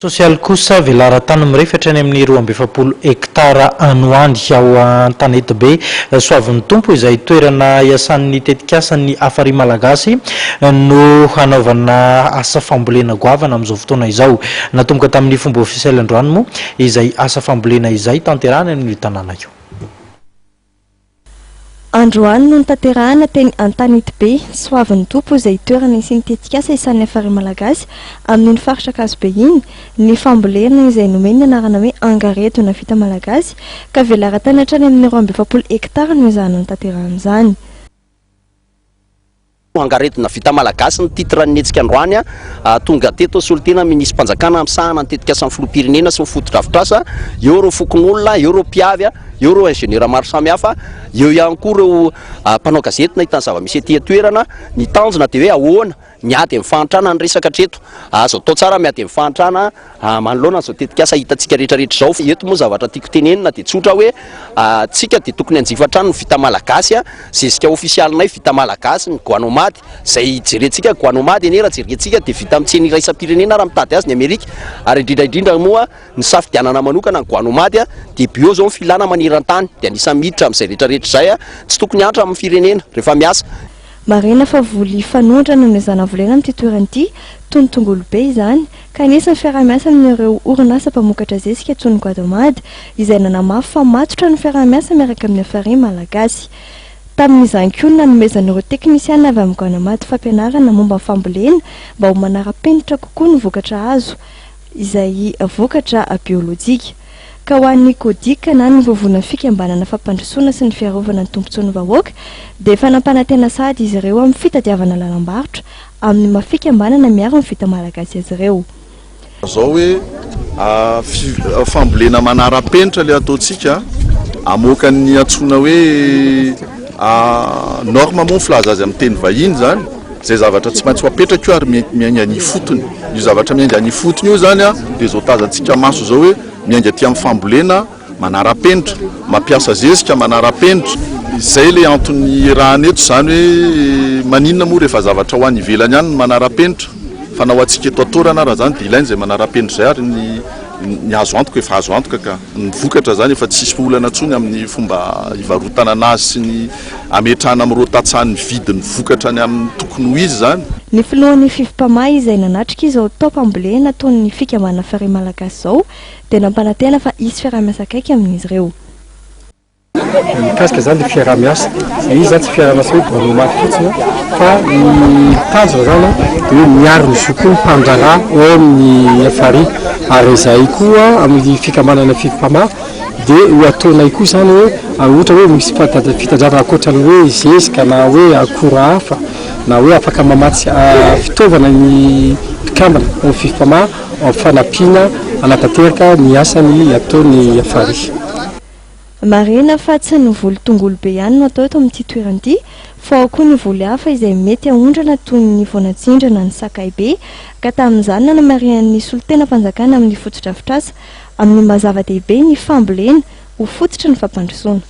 Sosialy kosa, velaran-tany mirefy hatrany amin'ny 42 hektara any ho any ao Antanetibe Soavin'ny Tompo izay toerana iasan'ny tetikasan'ny Hafari Malagasy no hanaovana asa fambolena goavana amin'izao fotoana izao. Natomboka tamin'ny fomba ofisialy androany moa izay asa fambolena izay tanterahana amin'io tanàna io. Androany no notanterahana teny Antanetibe, Soavin'ny Tompo izay toerana isian'ny tetikasa isan'ny Hafari Malagasy amin'iny faritra Ankazobe iny, ny fambolena izay nomeny ny anarana hoe Angaredona vita malagasy ka velaran-tany hatrany amin'ny 42 hektara no ezahana notanterahana izany. Angaredona vita malagasy ny titre ny hetsika androany. Tonga teto solontena minisitrim-panjakana misahana ny tetikasan'ny filoham-pirenena sy ny fotodrafitrasa, eo ireo fokonolona, eo ireo mpiavy, eo ireo ingénieur maro samihafa, eo ihany koa ireo mpanao gazety nahita ny zava-misy ety an-toerana. Ny tanjona dia hoe ahoana miady amin'ny fahantrana ny resaka hatreto. Azo atao tsara miady amin'ny fahantrana manoloana an'izao tetikasa hitantsika rehetrarehetra izao. Eto moa zavatra tiako tenenina dia tsotra hoe tsika dia tokony hanjifa hatrany ny vita malagasy, zezika ofisialinay vita malagasy ny Guanomad, izay jerentsika Guanomad anie raha jerentsika dia vita amin'ny tsena iraisam-pirenena raha mitady azy ny Amerika, ary indrindra indrindra moa ny safidianana manokana ny Guanomad dia bio izao ny filana maneran-tany, dia anisan'ny miditra amin'izay rehetrarehetra izay, tsy tokony hantra amin'ny firenena rehefa miasa. Marihina fa voly fanondrana no ezahana volena amin'ity toerana ity, toy ny tongolo be izany, ka anisan'ny fiaraha-miasa amin'ireo orinasa mpamokatra zezika toy ny Guadomad, izay nanamafy fa matotra ny fiaraha-miasa miaraka amin'ny Hafari Malagasy. Tamin'izany koa no nanomezan'ireo teknisiana avy amin'ny Guanomad fampianarana momba ny fambolena mba ho manara-penitra kokoa ny vokatra azo, izay vokatra biolojika. Ka ho an'ny Codic na ny Vovonan'ny Fikambanana Fampandrosoana sy ny Fiarovana ny Tombontsoan'ny Vahoaka dia efa nampanantena sahady izy ireo amin'ny fitadiavana lalam-barotra amin'ny maha fikambanana miaro ny vita malagasy azy ireo. Zao hoe fambolena manara-penitra ilay ataontsika, amoaka ny antsoina hoe norme moa ny filaza azy amin'ny teny vahiny izany, izay zavatra tsy maintsy ho apetraka io ary miainga any ifotony. Io zavatra miainga any ifotony io izany dia izao tazantsika maso izao hoe miainga aty amin'ny fambolena manara-penitra, mampiasa zezika manara-penitra. Izay ilay antony iarahana eto izany hoe maninona moa rehefa zavatra ho any ivelany any no manara-penitra fa na ho antsika eto an-toerana ara izany dia ilaina izay manara-penitra izay ary ny ny azo antoka efa azo antoka ka. Ny vokatra izany efa tsisy olana intsony amin'ny fomba hivarotana anazy sy ny hametrahana amin'ireo tantsaha ny vidin'ny vokatra any amin'ny tokony ho izy izany. Ny filohan'ny Fivmpama izay nanatrika izao taom-pambolena ataon'ny fikambanana Farihy Malagasy izao dia nampanantena fa hisy fiaraha-miasa akaiky amin'izy ireo. Mikasika izany ilay fiaraha-miasa, ilay izy izany tsy fiaraha-miasa hoe Guanomad fotsiny fa ny tanjona izany dia hoe miaro ny zo koa ny mpandraharaha ao amin'ny FRI ary izahay koa amin'ny fikambanana Fivmpama dia ho ataonay koa izany hoe ohatra hoe misy fitadiavana ankoatra ny hoe zezika na hoe akora hafa na hoe afaka mamatsy fitaovana ny mpikambana ao amin'ny Fivmpama amin'ny fanampiana hanatanteraka ny asany ataon'ny FRI. Marihina fa tsy ny voly tongolo be ihany no atao eto amin'ity toerana ity fa ao koa ny voly hafa izay mety haondrana toy ny voanatsindrana na ny sakay be ka tamin'izany nanamarihan'ny solontenam-panjakana amin'ny fotodrafitrasa amin'ny maha zava-dehibe ny fambolena ho fototry ny fampandrosoana.